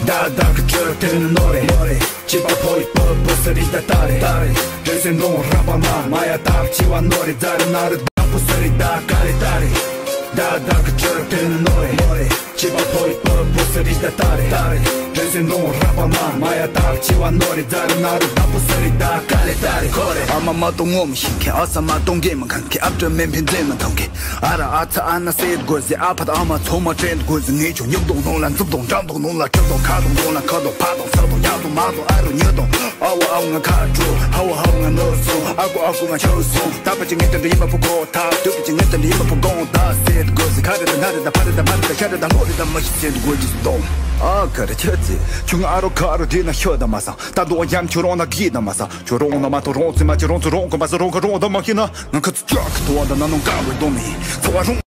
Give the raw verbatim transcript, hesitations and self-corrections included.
ད་ད་གི་ཆོས་དེ་ནི་ནོ་རེད། ཅི་པ་ཕོ་ཡི་པ་པོ་སི་རི་ད་ད་རེད། ད་རེད། རེད་སེ་ནོ་ར་པ་མ་མ་ཡ་ད་ཅི་བ་ནོ་རེད། ད་རེད་ན་རེད། ད་པོ་སི་རི་ད་ག་རེད། ད་རེད། ད་ད་གི་ཆོས་དེ་ནི་ནོ་རེད། ནོ་རེད། ཅི་པ་ཕོ་ཡི་པ་པོ་སི་རི་ད་ད་རེད། ད་རེད། རེད་སེ་ནོ་ར་པ་མ་མ་ཡ་ད་ཅི་བ་ནོ་རེད། ད་རེད་ན་རེད། ད་པོ་སི་རི་ད་ག་རེད། ད་རེད། ཁོ་རེད། ཨ་མ་མ་གཏོང་ངོ་མི་ཤེས་མཁན། ཨ་ས་མ་གཏོང་མཁན་མི་གང་མཁན། ཨ་བྲ་མེད་ཕན་ཚེ་མི་ཐོང་མཁན། ཨ་ར་ཨ་ཚ་ཨ་ན་སེ་དགོས་ཟེར། ཨ་ཕ་དང་ཨ་མ་ཚང་མ་དྲན་དགོས་ཟེར། ངས་ཁྱོད་ཉོབ་དོང་ནང་ལ་འཛུབ་དོང་འགྲམ་དོང་ནང་ལ་ཁྲབ་དོང་ཁ་དོང་དོང་ལ་ཁ་དོང་ཕ་དོང་ས་དོང་ཡག་དོང་མ་དོང་ཨ་རུ་ཉོ་དོང་ཨ་བ་ཨ་བ་ང་ཁ་དྲོ་ཨ་བ་ཨ་བ་ང་ནོར་སོང་ཨ་ཁུ་ཨ་ཁུ་ང་ཆོ་སོང་ད་པ་ཅི་ངེ་དོན་འདྲ་ཡིན་པ་ཕུ་གོ་ད་དུ་པ་ཅི་ངེ་དོན་འདྲ་ཡིན་པ་ཕུ་གོང་ད་སེ་དགོས་ཟེར། ཁ་རེ་ད་ང་རེ་ད་ཕ་རེ་ད་མ་རེ་ད་ཤ་རེ་ད་ལོ་རེ་ད་མ་ཤི་སེ་དགོས་ཀྱི་དོང་ཨ་ཁ་རེ་ཁྱོད་ཚེ་ཁྱོད་ང་ཨ་རོ་ཁ་ཨ་རོ་དེ་ན་ཤོད་ད་མ་སང་ད་དོ་ཡམ་ཁྱོད་རོང་ན་གི་ད་མ་སང་ཁྱོད་རོང་ན་མ་ཐོ་རོང་ཚེ་མ་ཅི་རོང་ཚེ་རོང་གོ་མ་ས་རོང་ཁ་རོང་ད་མ་ཤི་ན། ང་ཁ་ཚུ་ཅག་གི་དོ་བ་དང་ན་ནོང་ཀ་བའི་དོ་མི་ཚོ་བ་རུང་